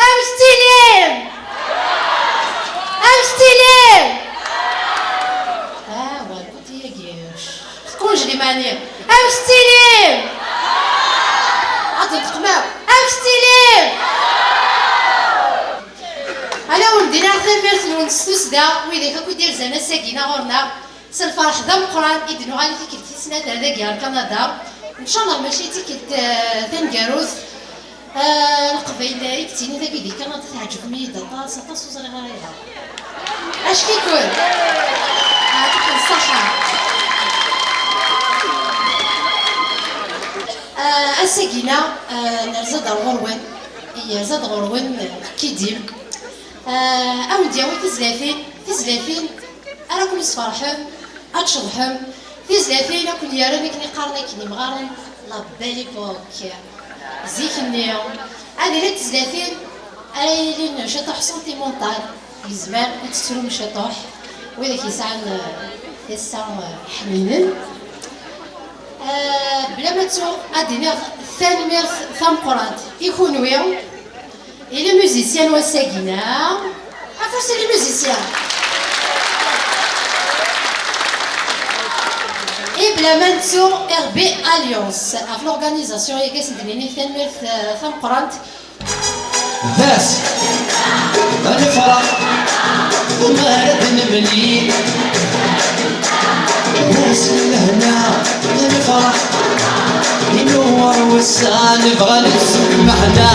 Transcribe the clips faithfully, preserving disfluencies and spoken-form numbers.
Amek tettilim? Amek tettilim? Ah, wa lkuti-agi. Tkunjli mani. Amek tettilim? Ad teqmeɣ. Amek tettilim? Ala wen-d-iniɣ tanemmirt-nwen s tussda, widak akk i d-irzan ass-agi-nneɣ ɣur-neɣ. S lferḥ d ameqqran i d-nuɣal i tikkelt tis snat ar dagi ar Kanada. Ncallah mačči d tikkelt, eh, taneggarut. Eh, Leqbayel i yettinin dagi di Kanada teɛǧbem-iyi-d aṭas, aṭas ur ẓriɣ ara ayɣer. Acki-ken! Yeɛṭikum ṣṣeḥḥa. Eh, ass-agi-nneɣ, eh, nerza-d ar ɣur-wen, yerza-d ɣur-wen, eh, Kidim. Eh, a wen-d-yawi tizlatin, tizlatin ara ken-isferḥen, ad tceḍḥem, tizlatin a ken-yerren akken i qqaren akken imɣaren la belle époque. Zik-nni, ad ilint tezlatin ara yilin ciṭuḥ sentimental, yezmer ad tettrum ciṭuḥ, widak yesɛan, eh, tasa, eh, ḥninen. Eh, bla ma ttuɣ, ad d-iniɣ tanemmirt tameqqrant i kunwi, i les musiciens n wass-agi-nneɣ. Afus i les musiciens. I bla ma nettu R B Alliance ɣef l'organisation-agi, ad sen-d-nini tanemmirt, eh, tameqqrant. D ass ad nefreḥ, mi ara d-nemlil. D ass n lehna, ad nefreḥ, inewwer wass-a, nebɣa ad nessukkem aḥna.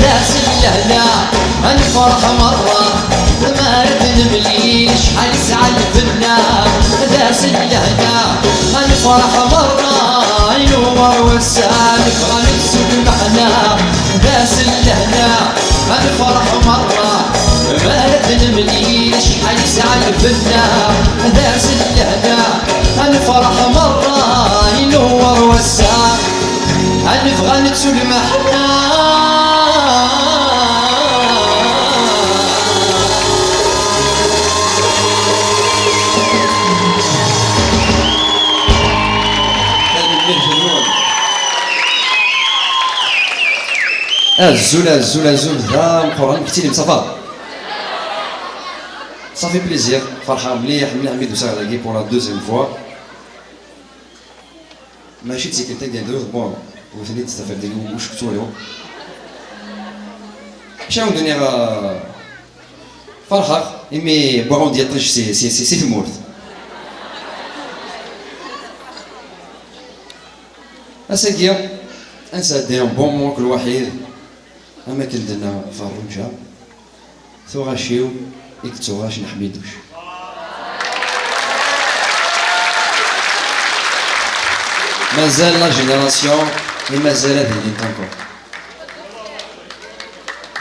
D ass n lehna, ad nefreḥ merra, mi ara d-nemlil, acḥal yesɛa lbenna. D ass n lehna, ad nefreḥ merra, inewwer wass-a, nebɣa ad nessukkem aḥna. D ass n lehna, ad nefreḥ merra, mi ara d-nemlil, acḥal yesɛa lbenna. D ass n lehna, ad nefreḥ merra, inewwer wass-a, ad nebɣa ad nettu lmeḥna. Tanemmirt-nwen. Azul, azul, azul, d ameqqran, keččini msafa. Ça fait plaisir, ferḥeɣ mliḥ, mliḥ mi d-usaɣ dagi pour la deuxième fois. Mačči d tikkelt tagi d bon, ur ten-id-tafar deg ucektur-iw. Acu ad wen-d-iniɣ, euh, ferḥeɣ, imi wwiɣ-d yiṭij si, si, si, si tmurt. Ass-agi, ad nesɛeddi un bon moment akked lwaḥid, am akken d-tenna Ferruǧa, tuɣac-iw i yettuɣac n Ḥmiduc. Mazal la génération i mazal ad ilint encore.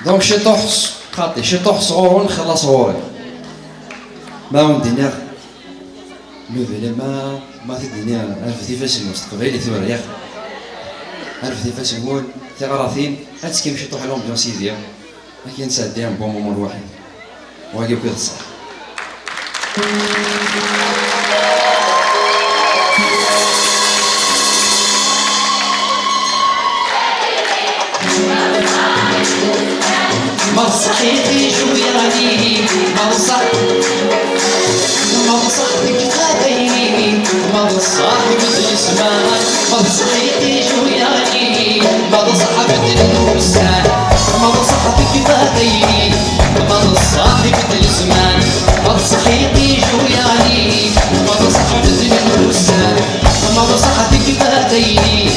Donc, ciṭuḥ s-, xaṭi, ciṭuḥ sɣur-wen, xellaṣ ɣur-i. Ma wen-d-iniɣ, mebla ma, ma t-id-iniɣ, rfet ifassen-nwen s teqbaylit tura, yak. Rfet ifassen-nwen, tiɣratin, ad tekkim ciṭuḥ l'ambiance yid-i. Akken nesɛeddi un bon moment lwaḥid. Wagi akk i d ṣṣeḥ. Ma tṣaḥ iṭij ur yeɣli, ma tṣaḥ, ma tṣaḥ tekfa tayri, ma tṣaḥ ibeddel zzman, ma tṣaḥ iṭij ur yeɣli, ma tṣaḥ beddlen wussan, ma tṣaḥ tekfa tayri, ma tṣaḥ ibeddel zzman, ma tṣaḥ iṭij ur yeɣli, ma tṣaḥ beddlen wussan. Ma d ṣṣeḥ tekfa tayri,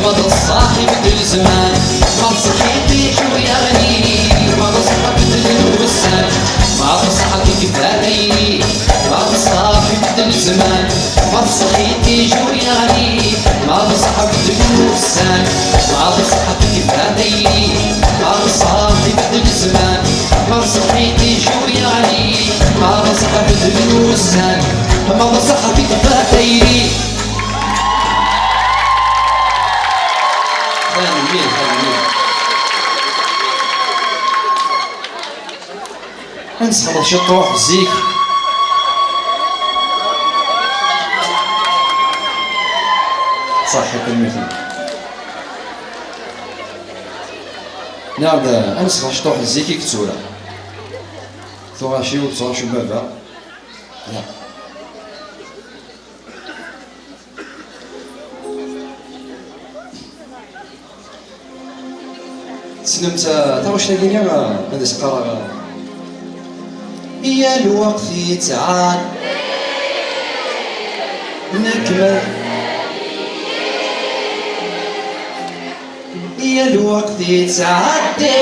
ma d ṣṣeḥ ibeddel zzman, ma d ṣṣeḥ iṭij ur yeɣli, ma d ṣṣeḥ beddlen wussan, ma d ṣṣeḥ tekfa tayri, ma d ṣṣeḥ ibeddel zzman, ma d ṣṣeḥ iṭij ur yeɣli, ma d ṣṣeḥ beddlen wussan, ma d ṣṣeḥ tekfa tayri, ma d ṣṣeḥ ibeddel zzman, ma d ṣṣeḥ iṭij ur yeɣli, ma d ṣṣeḥ beddlen wussan. Ma d ṣṣeḥ tekfa tayri. Sexleḍ ciṭuḥ zik. Ṣaḥḥi, tanemmirt. Nniɣ-d, ad nesxeṛ ciṭuḥ zik i yettura. Tuɣac-iw, tuɣac n baba. Ya. Tessnemt, uh, taɣect-agi-nni, uh, ad as-qqareɣ, uh, yal lweqt yettɛad nekk ma, yal lweqt yettɛaddi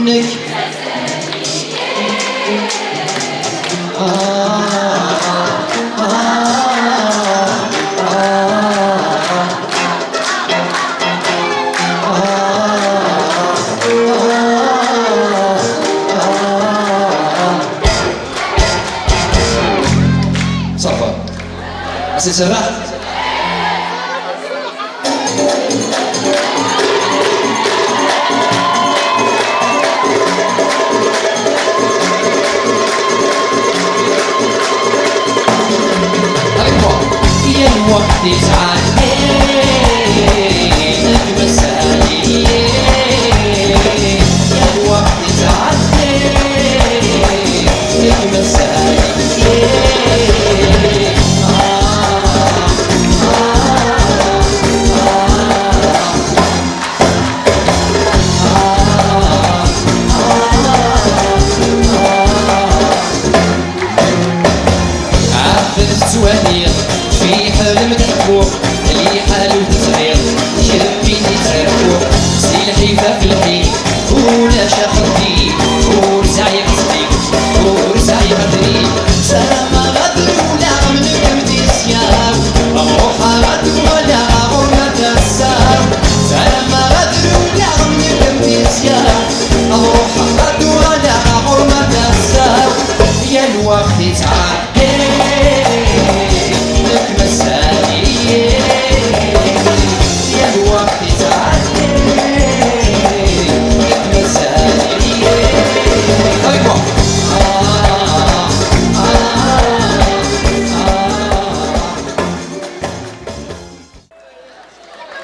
nekk. صافا. اسي سراح. يا الوقت يتعدي، نجم السهل. يا الوقت يتعدي، نجم السهل. عاد تتوالي في حلم تحبو، لي حالو تتغير، كبيني تحبو، سي الحيفا في الحين، ولا شاخدي، ورزع يقصدي، ورزع يقدري، سلام غدر ولا غمنك مديسيا، روح غدر ولا غرمة الساو، سلام غدر ولا غمنك مديسيا، روح غدر ولا غرمة الساو، يا الوقت يتعاد.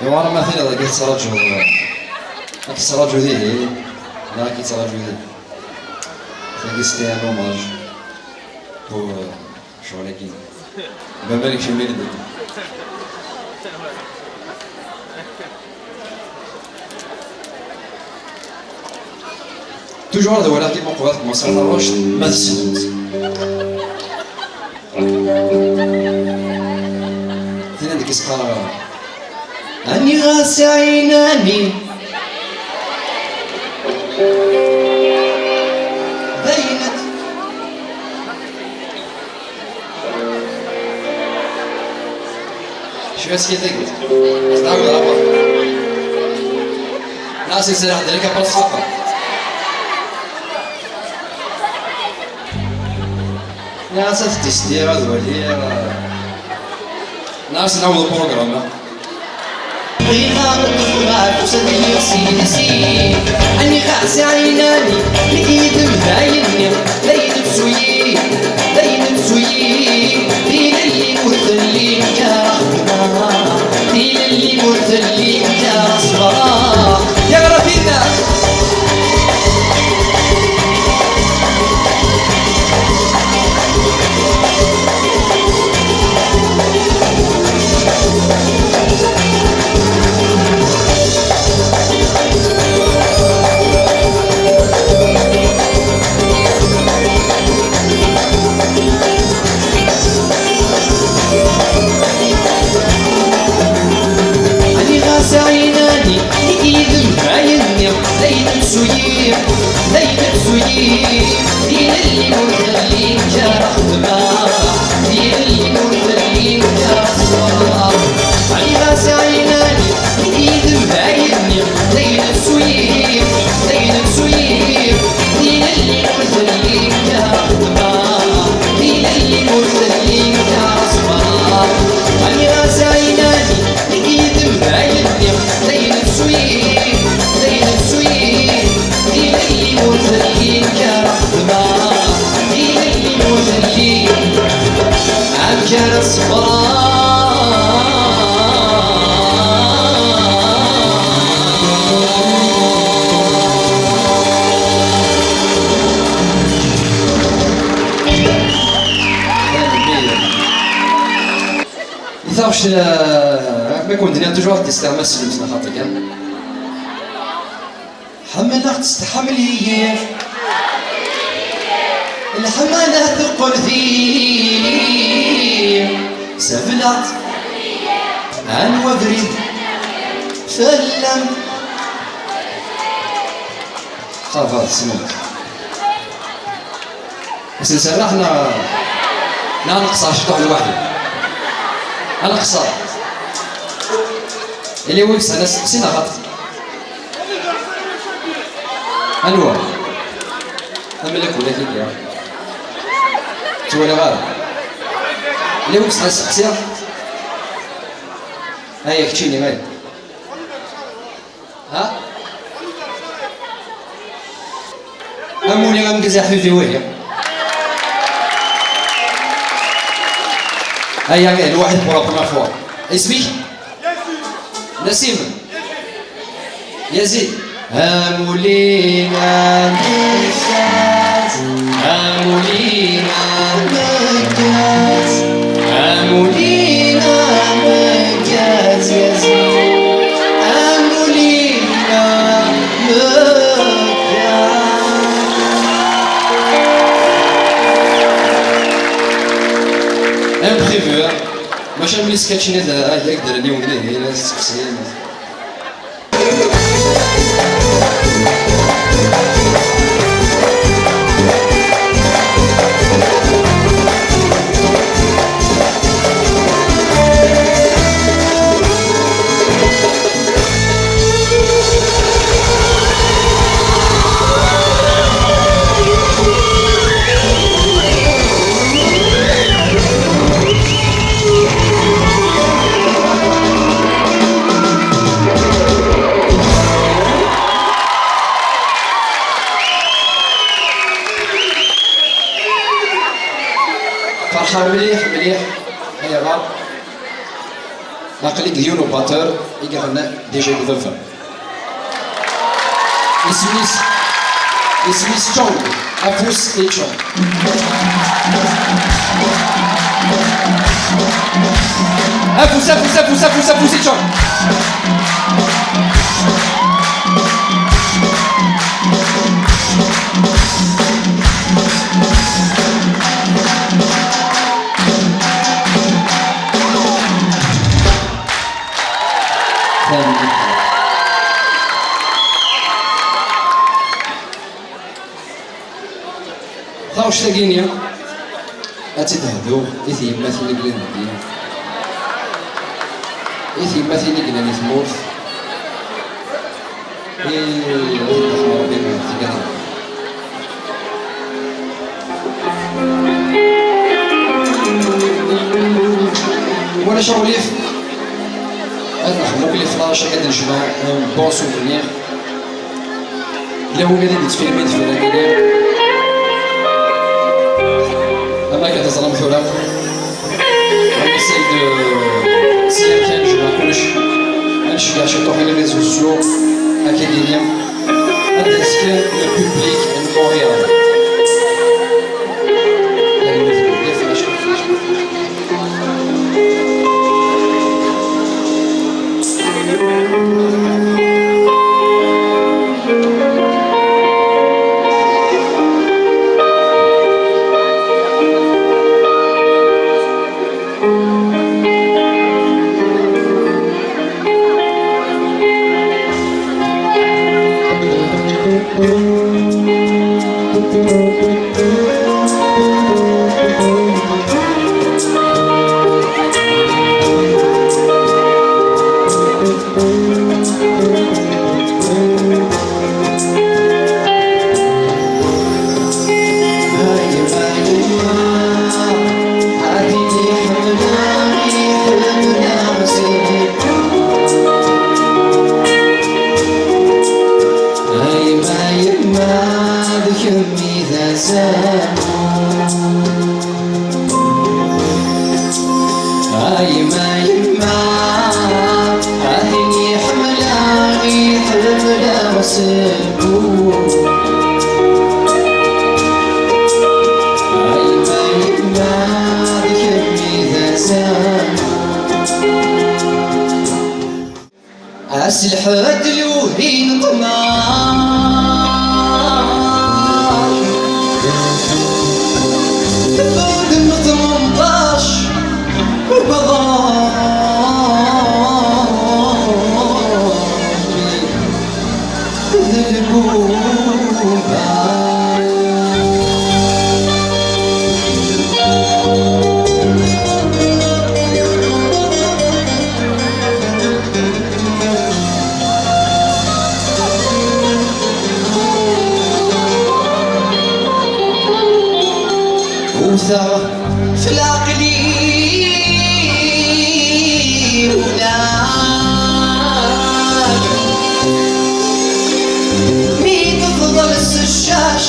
Iwa, ma tiliḍ ad k-tettraǧu, ad k-tettraǧu dihin, neɣ ad k-tettraǧu dihin. Tagi, c'était un hommage pour, euh, ccɣel-agi. Baba nekcem i lebda. Toujours ad walaɣ dima uqbel ad tmeṣṣer taɣect, ma tessnemt. Tin ad k-isqar. Aniɣ-as ɛinani. Bayen-d. Cwiya s kifagit. Ad tɛawed ɣer berra. Neɣ s yesraḥ ddrek apasfaqer. Neɣ s ad t-testiɣ, ad waliɣ. Neɣ s nɛawed uprogram. Aniɣ-as ɛinani, nekk yid-m d ayen-nni, d ayen tsuyi, d ayen tsuyi, tilelli ur telli kra xedma, tilelli ur telli kra ṣṣber. Ya Ṛebbi, Aniɣ-as ɛinani, nekk yid-m d ayen-nni, d ayen tsuyi, d ayen tsuyi, tilelli ur telli kra xedma, tilelli ur telli kra ṣṣber. Aniɣ-as ɛinani, nekk yid-m d ayen-nni, d ayen tsuyi, d ayen tsuyi, tilelli ur telli kra xedma, tilelli ur telli kra ṣṣber. Aniɣ-as ɛinani, nekk yid-m d ayen-nni, d ayen tsuyi, d ayen tsuyi, tilelli ur I taɣect, eh, ma ken-d-nniɣ toujours ad d-isteɛma s llebs neɣ xaṭi kan. Ḥemmleɣ-tt tḥemmel-iyi. Lḥemmala teqqel di sebleɣ-tt. Anwa abrid fell-am? Ça va, tessneḍ. Ad s-nserreḥ neɣ, neɣ ad nqeṣṣer ciṭuḥ lwaḥid? Ad nqeṣṣer. Ili win yesɛan asteqsi neɣ xaṭi? Anwa? Amellak ula kiki. Ttwaliɣ ara. Ili win yesɛan asteqsi? Aya keččini, aya. Ha? Amuli ameggaz a ḥbibi wihi. Aya, lwaḥid pour la première fois. Isem-ik? Nasim. Yazid. Amuli ameggaz. Amuli ameggaz. Amuli ameggaz, Yazid. Amuli ameggaz. Imprévu, hein. Maca mlis keččini d, ad ak-d-rren yiwen dihin, ad s-tseqsim. Ferḥeɣ mliḥ, mliḥ, ayɣer? Aql-i deg yiwen ubateur i iɣennan déjà deg baba. Isem-is, isem-is Chong. Afus i Chong. Afus, afus, afus, afus, afus i Chong. Taɣect-agi-nni ad tt-id-hduɣ i tyemmatin i yellan deg-i, i tyemmatin i yellan di tmurt, i, i Dda Ḥemmu Rebbi n tgara. Walac aɣilif, ad nexdem akk les flashs, ad d-necba un bon souvenir. Yella win ad d-yettfilmin fell-akini. Am akka teẓram tura, on essaye de, si amkan jemɛeɣ kullec, ad nceggeɛ ciṭuḥ i les réseaux sociaux, akagini, ad d-yesken le public n Montréal. A yemma, yemma, a tin iḥemmleɣ, iḥemmleɣ s lbul. A yemma, yemma, d kemm i d azal. Ass lḥedd luhi neṭmac, teffeɣ-d m tmenṭac, ugaḍ Ṛebbi d lbuba. Wteɣ f leɛqel-iw ula mi tefḍel s ccac.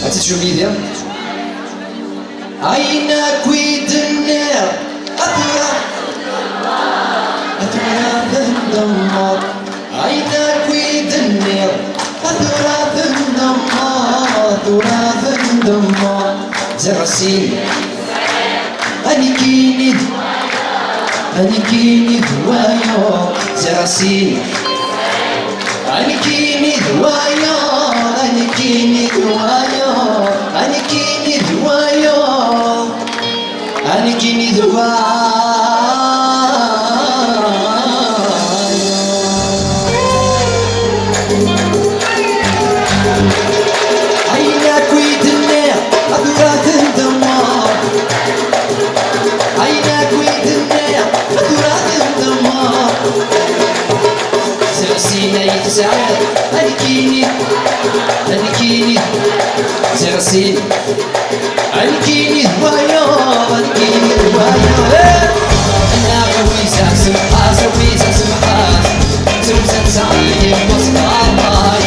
Ad teččem yid-i? Ayen akk i d-nniɣ, a tura, a tura tendemmeḍ. Ayen akk i d-nniɣ, a tura tendemmeḍ, a tura tendemmeḍ. Ziɣ sin. A nekkini d, a nekkini d wayeḍ, ziɣ sin. A nekkini d wayeḍ, a nekkini d wayeḍ, a nekkini d wayeḍ, a nekkini d wayeḍ. Ayen akk i d-nniɣ, a tura tendemmeḍ. Ayen akk i d-nniɣ, a tura tendemmeḍ. Ziɣ sin ay tesɛiḍ, a nekkini, a nekkini, ziɣ sin. A nekkini d wayeḍ, a nekkini d wayeḍ. Eh! Neɣ wiza semḥas, wiza semḥas. Tumsa tesɛa yemma-s d ṛṛay.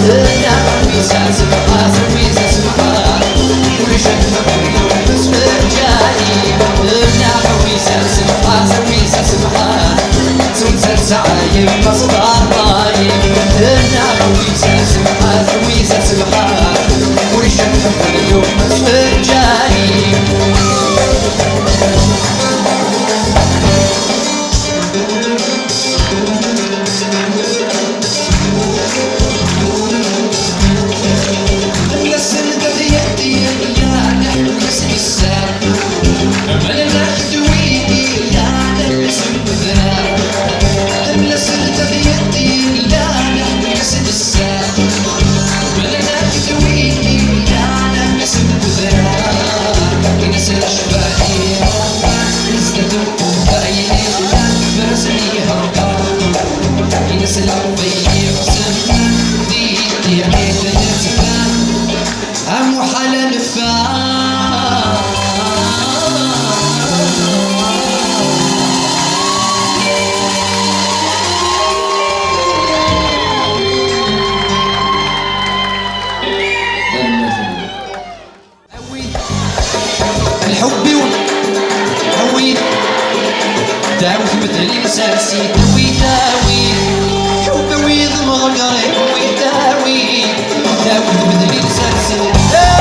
Neɣ wiza semḥas, wiza semḥas. Ulac ad nḥemmel yemma-s d lǧal-is. Neɣ wiza semḥas, wiza semḥas. Tumsa tesɛa yemma-s d ṛṛay. Neɣ wiza semḥas, wiza semḥas. Ulac ad nḥemmel yemma-s d lǧal-is. Amuḥal ad neffeɣ. Lḥubb-iw, awi-d, dɛawt medden i lsas-i, awi-d, awi-d, ḥubb-iw d meɣgri, awi-d, awi-d, dɛawt medden i lsas-i. Hey!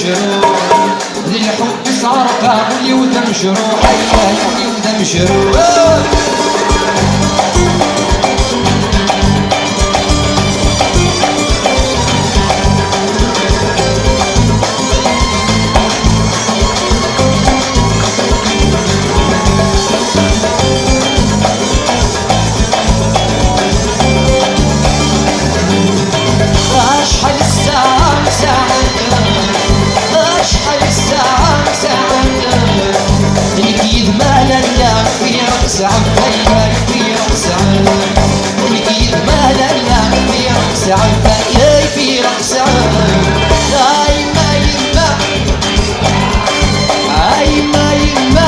D lḥubb i sɛerqeɣ, ul-iw d amecruḥ, ay, ay, ul-iw d amecruḥ. Acḥal ssaɛa ssaɛa, acḥal ssaɛa ssaɛa, nekk yid-m a lalla, fireɣ sɛa, ay, ay, fireɣ sɛa, nekk yid-m a lalla, fireɣ sɛa, ay, ay, fireɣ sɛa, ay, ma yemma. Ay, ma yemma,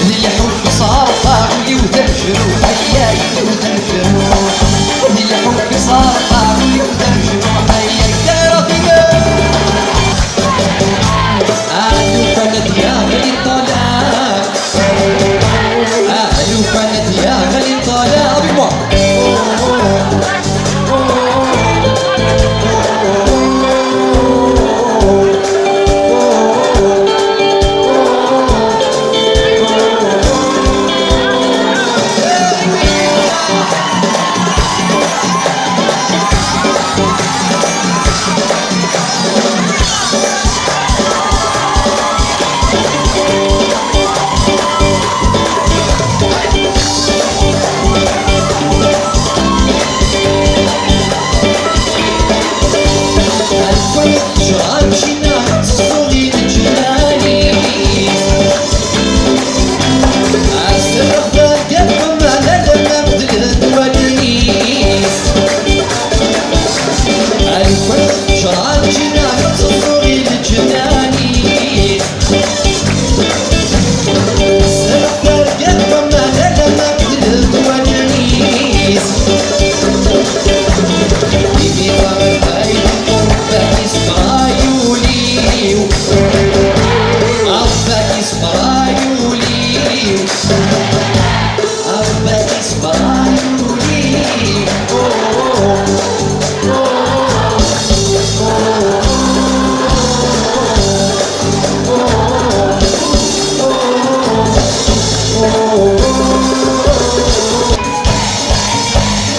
d lḥubb i sɛerqeɣ, ul-iw d amecruḥ, ay, ay, ul-iw d amecruḥ. D lḥubb i sɛerqeɣ, ul-iw d amecruḥ, ay, ay, kra fina. Ah, lukan ad yaɣli ṭṭalaɣ. Ah, lukan ad yaɣli ṭṭalaɣ. Avec moi.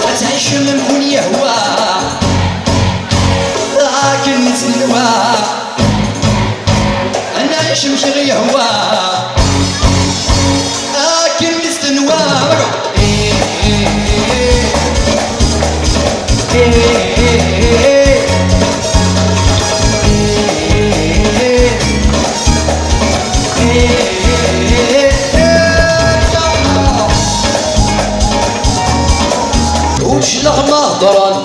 Ad tɛicem amkun yehwa, akken i tt-nehwa. Ad nɛic amek i ɣ-yehwa, akken i tt-nehwa. Ur d-cliɣ ma heddren.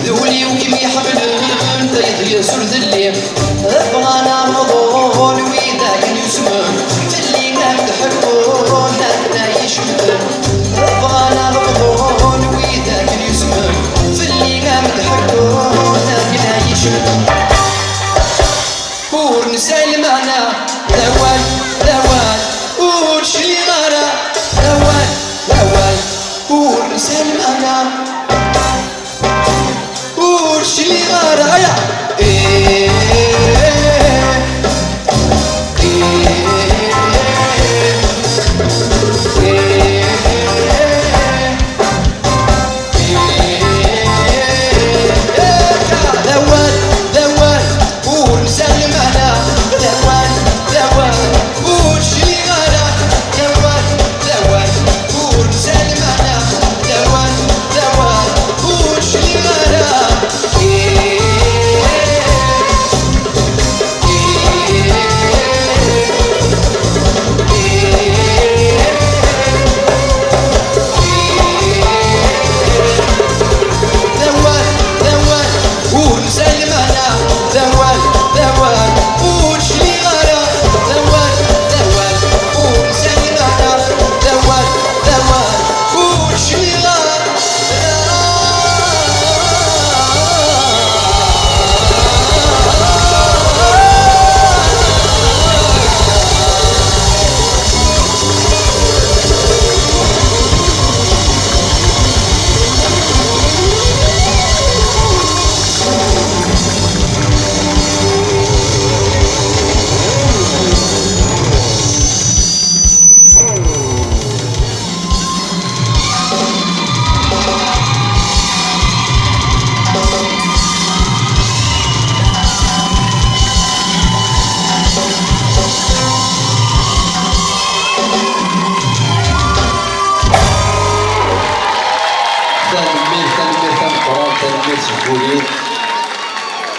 D ul-iw i m-iḥemmlen, tayeḍ yes-s ur telli. Bɣan ad bḍun widak yusmen, fell-i ad m-d-ḥekkun akken ay icemten. Bɣan ad bḍun widak yusmen, fell-i ad m-d-ḥekkun akken ay icemten. Ur nesɛi lmeɛna, d awal, d awal, ur cliɣ ara, d awal, d awal, ur nesɛi lmeɛna. Ur cliɣ ara, aya. Eh,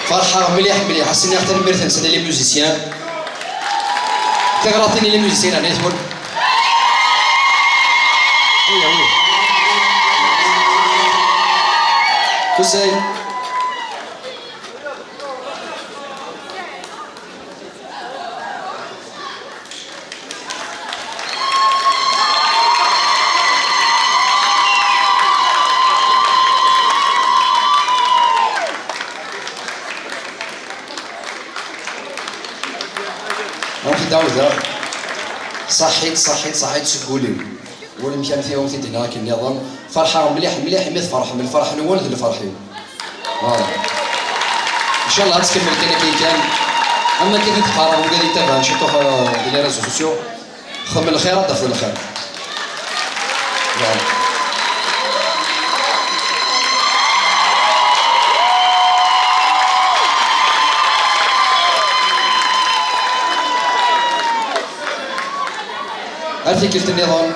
Ferḥeɣ mliḥ, mliḥ. Ad s-iniɣ tanemmirt-nsen i les musiciens. Tiɣratin i les musiciens, ɛni tmur? Kusay. Ad k-d-ɛawdeɣ. Ṣaḥit, ṣaḥit, ṣaḥit seg wul-iw. Ulamek am tiɣawt i d-nniɣ akken nniḍen. Ferḥeɣ mliḥ, mliḥ imi tferḥem. Lferḥ-nwen d lferḥ-iw. Voilà. Ncallah ad tkemmel kan akken kan. Am akken i d-qqareɣ wigad yettabaɛen ciṭuḥ, euh, di les réseaux sociaux, xdem lxir ad d-tafeḍ lxir. Voilà. Ar tikkelt nniḍen.